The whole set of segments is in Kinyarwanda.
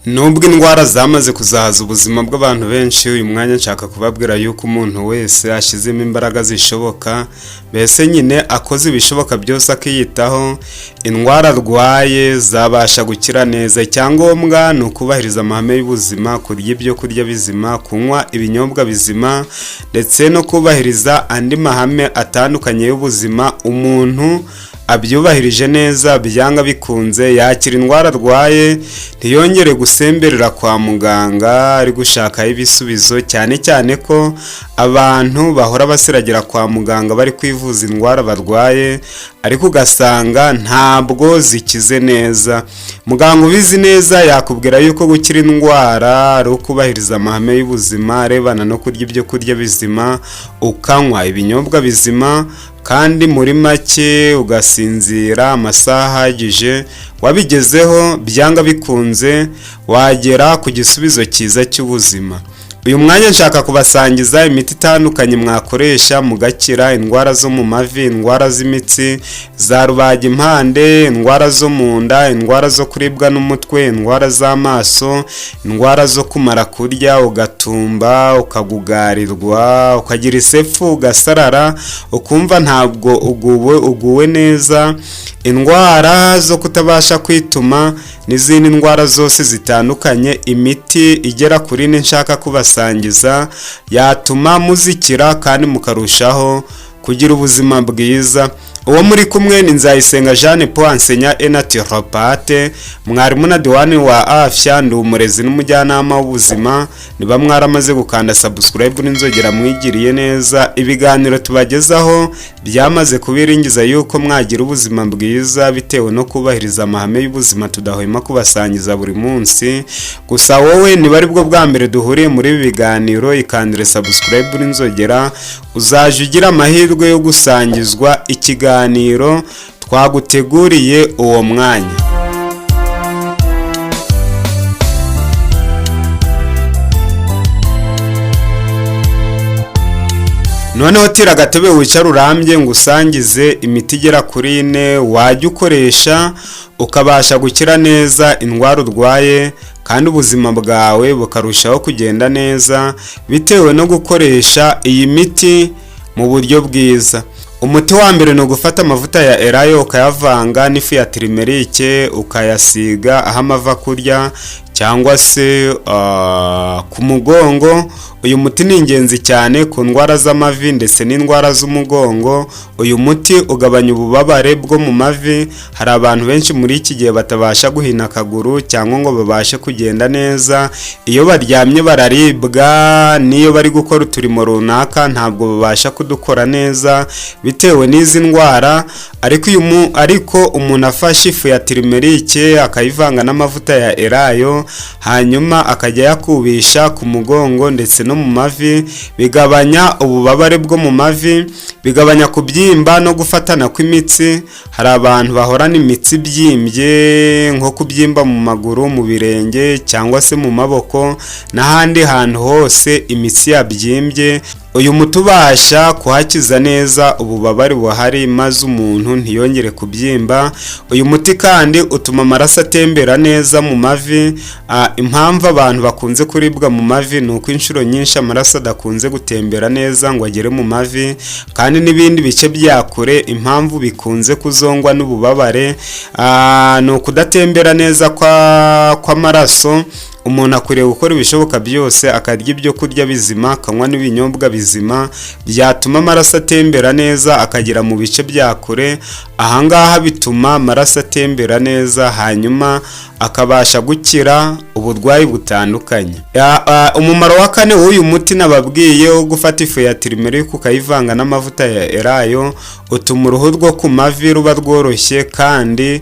Nubwo indwara zamaze kuzahaza ubuzima bw'abantu benshi, uyu mwanya nshaka kubabwira yuko umuntu wese ashyizemo imbaraga zishoboka, mbese nyine akoze ibishoboka byose akiyitaho, indwara arwaye zabasha gukira neza. Icyangombwa ni ukubahiriza amahame y'ubuzima, kurya ibyo kurya bizima, kunywa ibinyobwa bizima, ndetse no kubahiriza andi mahame atandukanye y'ubuzima. Umuntu abyubahirije neza, byanga bikunze yakira indwara arwaye, ntiyongere gusemberera kwa muganga ari gushakayo ibisubizo, cyane cyane ko abantu bahora basiragira kwa muganga bari kwivuza indwara barwaye, ariko ugasanga ntabwo zikize neza. Muganga ubizi neza yakubwira yuko gukira indwara ari ukubahiriza amahame y'ubuzima arebana no kurya ibyo kurya bizima, ukanywa ibinyobwa bizima, kandi muri make ugasinzira amasaha ahagije. Wabigezeho, byanga bikunze wagera ku gisubizo cyiza cy'ubuzima. Uyu mwanya nshaka kubasangiza imiti itandukanye mwakoresha mugakira indwara zo mu mavi, indwara z'imitsi, za rubagimpande, indwara zo mu nda, indwara zo kuribwa n'umutwe, indwara z'amaso, indwara zo kumara kurya ugatumba, ukagugarirwa, ukagira isefu, ugasarara, ukumva ntabwo uguwe neza, indwara zo kutabasha kwituma n'izindi ndwara zose zitandukanye. Imiti igera kuri ine nshaka kubasangiza yatuma muzikira kandi mukarushaho kugira ubuzima bwiza. Uwo muri kumwe ni Nzayisenga Jeanne Paul, enseignant et naturopathe, mwarimu na diwani wa afya. Ndi umurezi n'umujyanama w'ubuzima. Niba mwaramaze gukanda subscribe n'inzogera, mwigiriye neza. Ibiganiro tubagezaho byamaze kubiringiza yuko mwagira ubuzima bwiza bitewe no kubahiriza amahame y'ubuzima tudahwema kubasangiza buri munsi. Gusa wowe niba aribwo bwa mbere duhuriye muri ibi biganiro, ikandire subscribe n'inzogera, uzajya ugira amahirwe yo gusangizwa ikiganiro twaguteguriye uwo mwanya. Noneho tira agatebe wicara urambye ngo usangize imiti igera kuri ine wajya ukoresha ukabasha gukira neza indwara urwaye, kandi ubuzima bwawe bukarushaho kugenda neza bitewe no gukoresha iyi miti mu buryo bwiza. Umuti wa mbere ni ugufata amavuta ya elayo ukayavanga n'ifu ya turmeric, ukayasiga aho amavi akurya cyangwa se ku mugongo. Uyu muti ni ingenzi cyane ku ndwara z'amavi ndetse n'indwara z'umugongo. Uyu muti ugabanya ububabare bwo mu mavi. Hari abantu benshi muri iki gihe batabasha guhina akaguru cyangwa ngo babashe kugenda neza. Iyo baryamye bararibwa, n'iyo bari gukora uturimo runaka ntabwo babasha kudukora neza bitewe n'izi ndwara. Ariko umuntu afashe ifu ya turmeric akayivanga n'amavuta ya elayo, hanyuma akajya yakubisha ku mugongo ndetse no mu mavi, bigabanya ububabare bwo mu mavi, bigabanya kubyimba no gufatana kw'imitsi. Hari abantu bahorana imitsi ibyimbye, nko kubyimba mu maguru, mu birenge cyangwa se mu maboko n'ahandi hantu hose imitsi yabyimbye. Uyu muti ubasha kuhakiza neza ububabare buhari, maze umuntu ntiyongere kubyimba. Uyu muti kandi utuma amaraso atembera neza mu mavi. Impamvu abantu bakunze kuribwa mu mavi ni uko inshuro nyinshi amaraso adakunze gutembera neza ngo agere mu mavi kandi n'ibindi bice bya kure. Impamvu bikunze kuzongwa n'ububabare ni ukudatembera neza kw'amaraso. Umuntu akwiriye gukora ibishoboka byose akarya ibyo kurya bizima, akanywa n'ibinyobwa bizima byatuma amaraso atembera neza akagera mu bice bya kure. Ahangaha bituma amaraso atembera neza, hanyuma akabasha gukira uburwayi butandukanye. Umumaro wa kane w'uyu muti nababwiye wo gufata ifu ya turmeric ukayivanga n'amavuta ya elayo, utuma uruhu rwo ku mavi ruba rworoshye kandi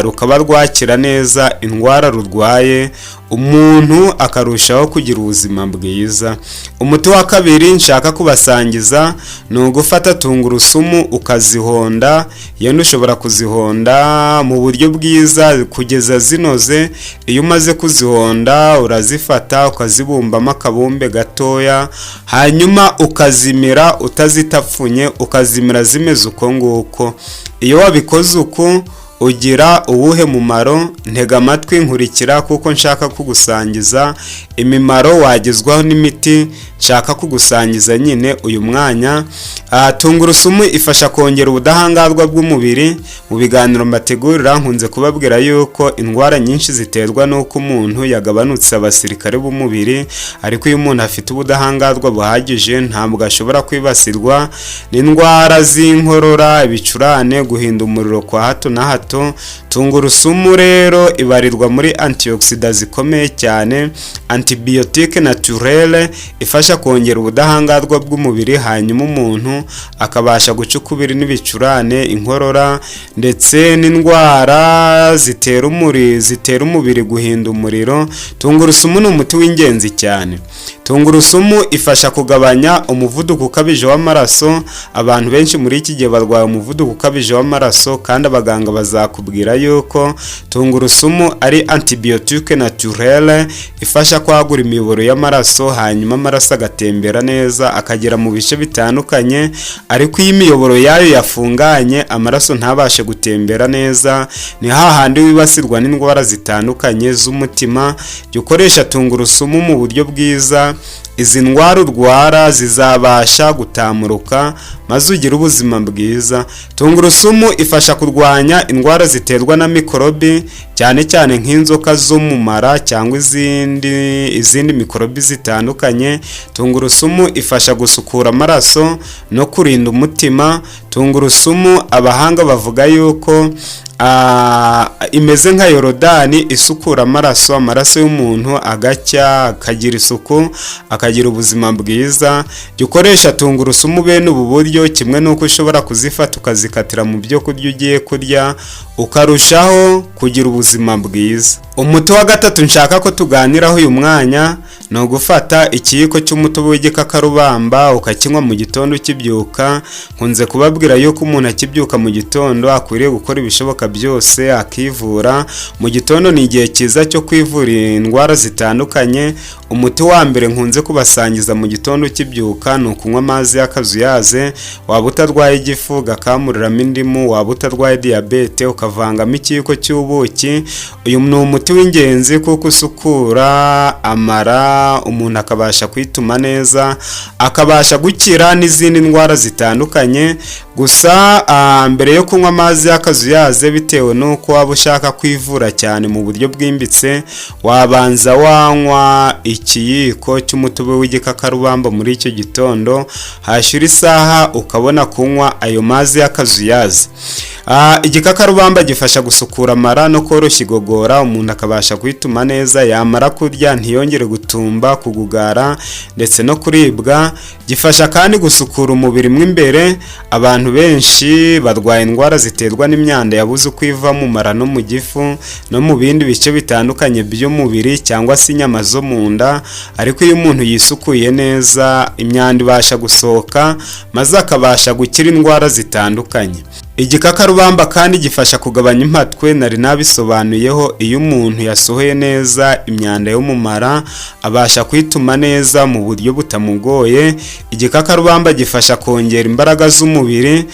rukaba rwakira neza indwara rurwaye, umuntu akarushaho kugira ubuzima bwiza. Umuti wa kabiri nshaka kubasangiza ni ugufata tungurusumu ukazihonda. Yenda ushobora kuzihonda mu buryo bwiza kugeza zinoze. Iyo umaze kuzihonda, urazifata ukazibumbamo akabumbe gatoya, hanyuma ukazimira utazitapfunye, ukazimira zimeze uko nguko. Iyo wabikoze uku Ugira uwuhe mumaro? Ntega amatwi, nkurikira, kuko nshaka kugusangiza imimaro wagezwaho n'imiti nshaka kugusangiza nyine uyu mwanya. Tungurusumu ifasha kongera ubudahangarwa bw'umubiri. Mu biganiro mbategurira nkunze kubabwira yuko indwara nyinshi ziterwa n'uko umuntu yagabanutse abasirikare b'umubiri, ariko iyo umuntu afite ubudahangarwa buhagije ntabwo ashobora kwibasirwa n'indwara z'inkorora, ibicurane, guhinda umuriro kwa hato na hato. Tungurusumu rero ibarirwa muri antioxidant zikomeye cyane, antibiotique naturelle ifasha kongera ubudahangarwa bw'umubiri, hanyuma umuntu akabasha guca ukubiri n'ibicurane, inkorora ndetse n'indwara zitera umubiri guhinda umuriro. Tungurusumu ni umuti w'ingenzi cyane. Tungurusumu ifasha kugabanya umuvuduko ukabije w'amaraso. Abantu benshi muri iki gihe barwaye umuvuduko ukabije w'amaraso, kandi abaganga bazakubwira yuko tungurusumu ari antibiotique naturelle ifasha kwagura imiyoboro y'amaraso, hanyuma amaraso agatembera neza akagera mu bice bitandukanye. Ariko iyo imiyoboro yayo yafunganye, amaraso ntabashe gutembera neza, ni hahandi wibasirwa n'indwara zitandukanye z'umutima. Jya ukoresha tungurusumu mu buryo bwiza, izi ndwara urwara zizabasha gutamuruka maze ugire ubuzima bwiza. Tungurusumu ifasha kurwanya indwara ziterwa na mikorobi, cyane cyane nk'inzoka zo mu mara cyangwa izindi mikorobi zitandukanye. Tungurusumu ifasha gusukura amaraso no kurinda umutima. Tungurusumu abahanga bavuga yuko imeze nka Yorodani isukura amaraso, amaraso y'umuntu agacya, akagira isuku, akagira ubuzima bwiza. Jya ukoresha tungurusumu bene ubu buryo, kimwe n'uko ushobora kuzifata ukazikatira mu byo kurya ugiye kurya, ukarushaho kugira ubuzima bwiza. Umuti wa gatatu nshaka ko tuganiraho uyu mwanya ni ugufata ikiyiko cy'umutobe w'igikakarubamba ukakinywa mu gitondo ukibyuka. Nkunze kubabwira yuko umuntu akibyuka mu gitondo akwiriye gukora ibishoboka byose akivura. Mu gitondo ni igihe cyiza cyo kwivura indwara zitandukanye. Umuti wa mbere nkunze kubasangiza mu gitondo ukibyuka ni ukunywa amazi y'akazuyaze. Waba utarwaye igifu ugakamuriramo indimu, waba utarwaye diyabete ukavangamo ikiyiko cy'ubuki. Uyu ni umuti w'ingenzi kuko usukura amara, umuntu akabasha kwituma neza, akabasha gukira n'izindi ndwara zitandukanye. Gusa mbere yo kunywa amazi y'akazuyaze, bitewe n'uko waba ushaka kwivura cyane mu buryo bwimbitse, wabanza wanywa ikiyiko cy'umutobe w'igikakarubamba muri icyo gitondo, hashira isaha ukabona kunywa ayo mazi y'akazuyaze. Igikakarubamba gifasha gusukura amara no koroshya igogora, umuntu akabasha kwituma neza, yamara kurya ntiyongere gutumba, kugugara ndetse no kuribwa. Gifasha kandi gusukura umubiri mo imbere. Abantu benshi barwaye indwara ziterwa n'imyanda yabuze uko iva mu mara no mu gifu no mu bindi bice bitandukanye by'umubiri cyangwa se inyama zo mu nda, ariko iyo umuntu yisukuye neza imyanda ibasha gusohoka maze akabasha gukira indwara zitandukanye. Igikakarubamba kandi gifasha kugabanya impatwe, nari nabisobanuyeho. Iyo umuntu yasohoye neza imyanda yo mu mara abasha kwituma neza mu buryo butamugoye. Igikakarubamba gifasha kongera imbaraga z'umubiri.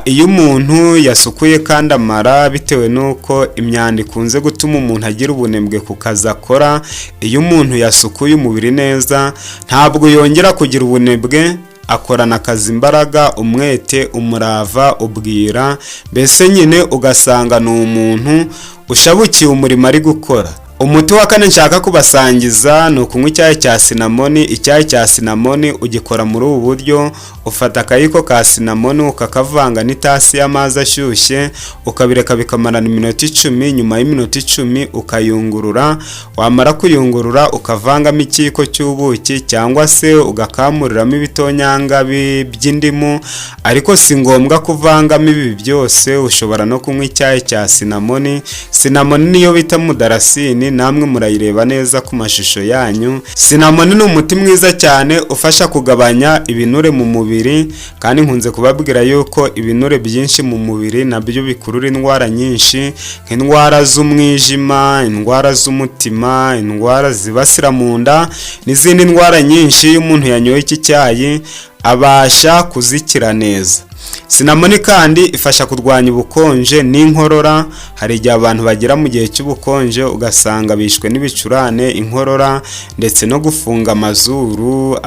Iyo umuntu yasukuye kandi amara, bitewe n'uko imyanda ikunze gutuma umuntu agira ubunebwe ku kazi akora, iyo umuntu yasukuye umubiri neza ntabwo yongera kugira ubunebwe, akorana akazi imbaraga, umwete, umurava, ubwira, mbese nyine ugasanga ni umuntu ushabukiye umurimo ari gukora. Umuti wa kane nshaka kubasangiza ni ukunywa icyayi cya cinnamon. Icyayi cya cinnamon ugikora muri ubu buryo: ufata akayiko ka cinnamon ukakavanga n'itasi y'amazi ashyushye, ukabireka bikamarana iminota 10. Nyuma y'iminota 10 ukayungurura, wamara kuyungurura ukavangamo ikiyiko cy'ubuki cyangwa se ugakamuriramo ibitonyanga by'indimu, ariko si ngombwa kuvangamo ibi byose, ushobora no kunywa icyayi cya cinnamon. Cinnamon niyo bita mudarasini, namwe murayireba neza ku mashusho yanyu. Cinnamon ni umuti mwiza cyane ufasha kugabanya ibinure mu mubiri, kandi nkunze kubabwira yuko ibinure byinshi mu mubiri nabyo bikurura indwara nyinshi nk'indwara z'umwijima, indwara z'umutima, indwara zibasira mu nda n'izindi ndwara nyinshi. Iyo umuntu yanyoye iki cyayi abasha kuzikira neza. Cinnamon kandi ifasha kurwanya ubukonje n'inkorora. Hari igihe abantu bagera mu gihe cy'ubukonje ugasanga bishwe n'ibicurane, inkorora, ndetse no gufunga amazuru,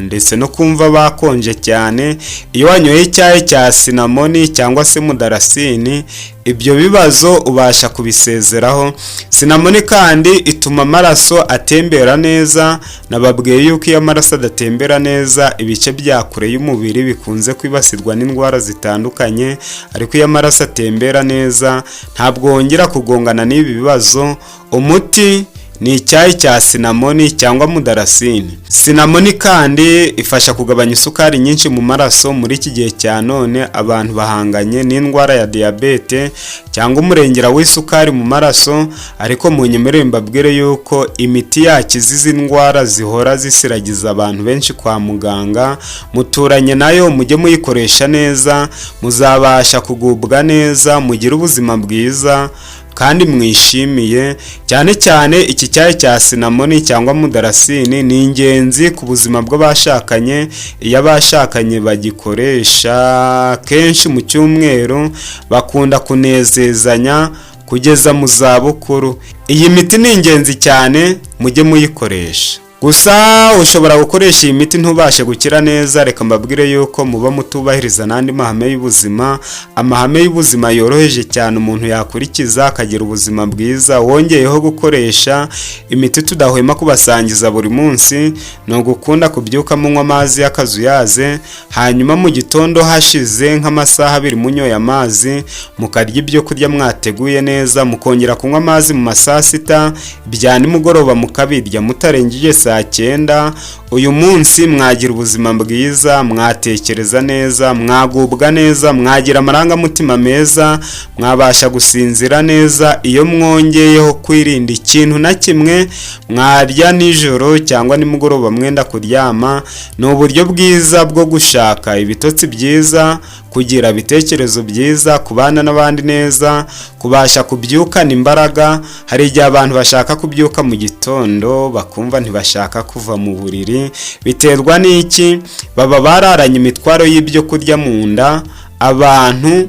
ndetse no kumva bakonje cyane. Iyo wanyoye icyayi cya cinnamon cyangwa se mudarasini, ibyo bibazo ubasha kubisezeraho. Cinnamon kandi ituma amaraso atembera neza. Nababwiye yuko iyo amaraso adatembera neza, ibice bya kure y'umubiri bikunze kwibasirwa n'indwara zitandukanye, ariko iyo amaraso atembera neza ntabwo wongera kugongana n'ibi bibazo. Umuti ni icyayi cya cinnamon cyangwa mudarasini. Cinnamon kandi ifasha kugabanya isukari nyinshi mu maraso. Muri iki gihe cya none abantu bahanganye n'indwara ya diyabete cyangwa umurengera w'isukari mu maraso, ariko mu nyemerere mbabwire yuko imiti yakiza izi ndwara zihora zisiragiza abantu benshi kwa muganga muturanye nayo. Mujye muyikoresha neza, muzabasha kugubwa neza, mugire ubuzima bwiza kandi mwishimiye. Cyane cyane iki cyayi cya cinnamon cyangwa mudarasini ni ingenzi ku buzima bw'abashakanye. Iyo abashakanye bagikoresha kenshi mu cyumweru, bakunda kunezezanya kugeza mu zabukuru. Iyi miti ni ingenzi cyane, mujye muyikoresha. Gusa ushobora gukoresha iyi miti ntubashe gukira neza. Reka mbabwire yuko muba mutubahiriza n'andi mahame y'ubuzima. Amahame y'ubuzima yoroheje cyane umuntu yakurikiza akagira ubuzima bwiza, wongeyeho gukoresha imiti tudahwema kubasangiza buri munsi, ni ugukunda kubyuka munywa amazi y'akazuyaze, hanyuma mu gitondo hashize nk'amasaha 2 munyoye amazi, mukarya ibyo kurya mwateguye neza, mukongera kunywa amazi mu ma saa sita, ibya nimugoroba mukabirya mutarengeje saa 9. Uyu munsi mwagira ubuzima bwiza, mwatekereza neza, mwagubwa neza, mwagira amarangamutima meza, mwabasha gusinzira neza. Iyo mwongeyeho kwirinda ikintu na kimwe mwarya nijoro cyangwa nimugoroba mwenda kuryama, ni uburyo bwiza bwo gushaka ibitotsi byiza, kugira ibitekerezo byiza, kubana n'abandi neza, kubasha kubyukana imbaraga. Hari igihe abantu bashaka kubyuka mu gitondo bakumva ntibashaka kuva mu buriri. Biterwa n'iki? Baba bararanye imitwaro y'ibyo kurya mu nda. Abantu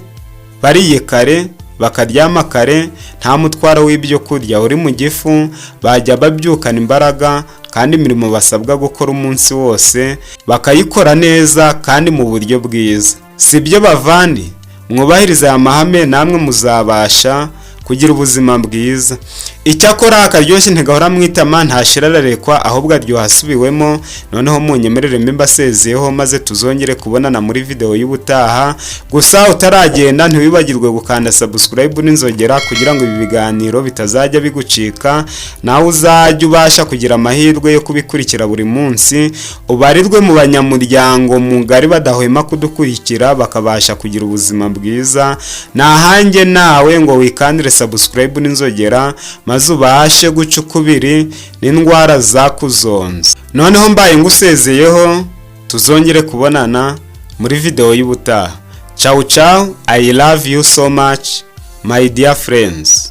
bariye kare bakaryama kare, nta mutwaro w'ibyo kurya uri mu gifu, bajya babyukana imbaraga kandi imirimo basabwa gukora umunsi wose bakayikora neza kandi mu buryo bwiza. Si byo bavandi? Mwubahirize aya mahame, namwe muzabasha kugira ubuzima bwiza. Icyakora akaryoshye ntigahora mu itama, ntashira ararekwa, ahubwo aryoha asubiwemo. Noneho munyemerere mbe mbasezeyeho, maze tuzongere kubonana muri video y'ubutaha. Gusa utaragenda, ntiwibagirwe gukanda subscribe n'inzogera kugira ngo ibi biganiro bitazajya bigucika, nawe uzajya ubasha kugira amahirwe yo kubikurikira buri munsi, ubarirwe mu banyamuryango mugari badahwema kudukurikira bakabasha kugira ubuzima bwiza. Nahanjye nawe ngo wikandire subscribe n'inzogera, maze ubashe guca ukubiri n'indwara zakuzonze. Noneho mbaye ngusezeyeho, tuzongere kubonana muri video y'ubutaha. Ciao ciao, I love you so much, my dear friends.